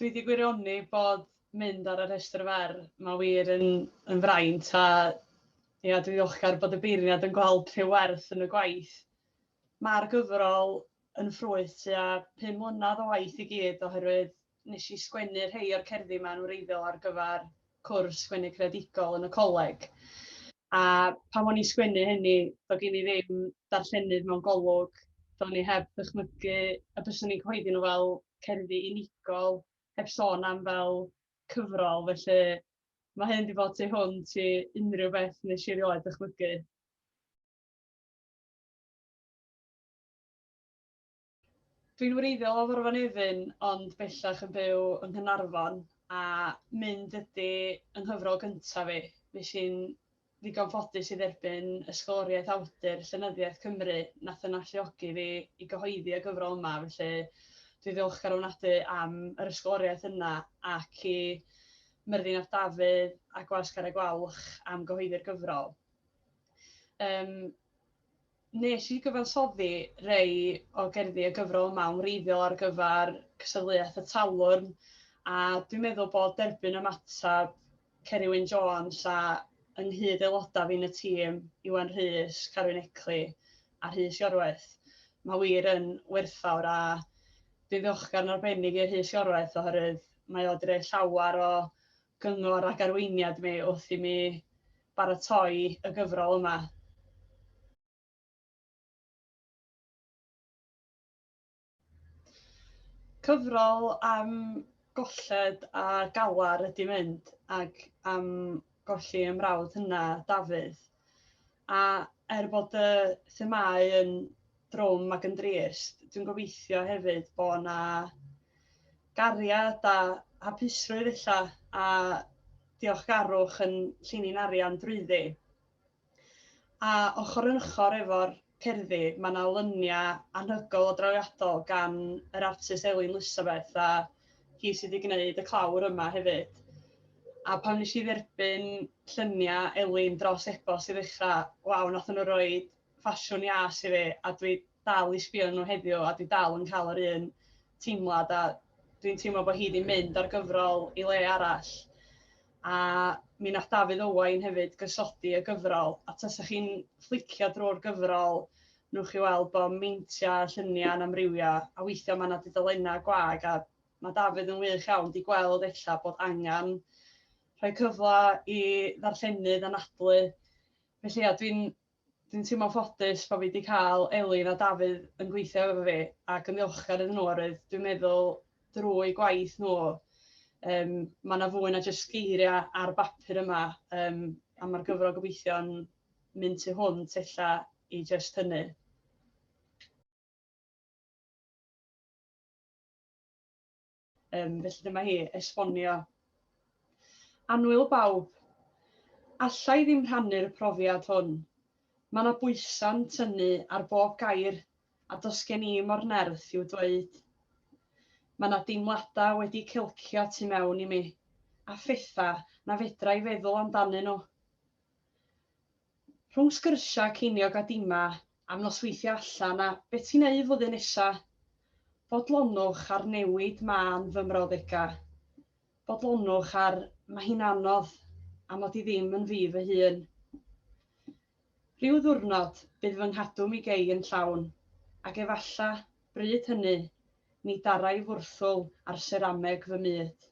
Dwi 'di gwirioni bod mynd ar y rhestr fer, mae wir yn fraint a ia, dwi'n ddiolchgar bod y beirniad yn gweld rhyw werth yn y gwaith. Mae'r gyfrol yn ffrwyth tua 5 mlynedd o waith i gyd oherwydd nes i sgwennu rhai o'r cerddi 'ma'n wreiddiol ar gyfer cwrs sgwennu creadigol yn y coleg. A pan o'n i'n sgwennu hynny, doedd gen i ddim darllenydd mewn golwg, do'n i heb ddychmygu y byswn i'n cyhoeddi nhw fel cerddi unigol, heb sôn am fel cyfrol, felly mae hyn 'di bod tu hwnt i unrhyw beth wnes i erioed ddychmygu. Dwi'n wreiddiol o Forfa Nefyn ond bellach yn byw yng Nghaernarfon a Mynd ydy yng nghyfrol gyntaf fi. Fues i'n ddigon ffodus i dderbyn Ysgoloriaeth Awdur Llenyddiaeth Cymru nath yn alluogi fi i gyhoeddi y gyfrol yma, felly dwi ddiolchgar ofnadwy am yr ysgoloriaeth yna ac i Myrddin ap Dafydd a Gwasg Carreg Gwalch am gyhoeddi'r gyfrol. Um, nes i gyfansoddi rei o gerddi y gyfrol yma yn wreiddiol ar gyfer cystadleuaeth y Talwrn, a dwi'n meddwl bod derbyn ymateb Ceri Wyn Jones a ynghyd aelodau fi'n y tîm, Iwan Rhys, Carwyn Ecley a Rhys Iorwerth, mae wir yn werthfawr a dwi'n ddiolchgar yn arbennig i Rhys Iorwerth oherwydd mae o wedi rhoi llawer o gyngor ac arweiniad mi wrth i mi baratoi y gyfrol yma. Cyfrol am golled a galar ydy Mynd ac am golli 'y mrawd hynna, Dafydd. A er bod y themâu yn drwm ac yn drist, dwi'n gobeithio hefyd bod 'na gariad a hapusrwydd ella a diolchgarwch yn llinyn arian drwyddi. A ochr yn ochr efo'r cerddi, mae 'na luniau anhygoel o drawiadol gan yr artist Elin Elizabeth, a hi sydd wedi gwneud y clawr yma hefyd. A pan wnes i dderbyn lluniau Elin dros e-bost i ddechrau, waw, wnaethon nhw roi ffasiwn ias i fi, a dwi dal i sbio arnyn nhw heddiw a dwi dal yn cael yr un teimlad a dwi'n teimlo bod hi 'di mynd â'r gyfrol i le arall. A mi wnaeth Dafydd Owain hefyd gysodi y gyfrol, a tasech chi'n fflicio drwy'r gyfrol, wnewch chi weld bod meintiau a lluniau yn amrywio, a weithiau mae 'na dudalennau gwag, a mae Dafydd yn wych iawn, 'di gweld ella bod angen rhoi cyfle i ddarllenydd anadlu. Felly ia, dwi'n dwi'n teimlo'n ffodus bod fi 'di cael Elin a Dafydd yn gweithio efo fi ac yn ddiolchgar iddyn nhw oherwydd dwi'n meddwl drwy gwaith nhw um, mae yna fwy na jyst geiriau ar bapur yma um, a mae'r gyfrol gobeithio yn mynd tu hwnt ella i jyst hynny. Felly dyma hi, esbonio. Annwyl bawb, alla i ddim rhannu'r profiad hwn. Mae 'na bwysa'n tynnu ar bob gair a does gen i mo'r nerth i'w dweud. Mae 'na deimladau wedi celcio tu mewn i mi, a phethau na fedra i feddwl amdanyn nhw. Rhwng sgyrsiau ceiniog a dima am nosweithiau allan a be ti'n neud flwyddyn nesa? Bodlonwch ar newid mân fy mrawddegau. Bodlonwch ar mae hi'n anodd a mod i ddim yn fi fy hun. Rhyw ddiwrnod bydd fy nghadw mi gei yn llawn, ac efalla, bryd hynny, mi dara i fwrthwl ar serameg fy myd.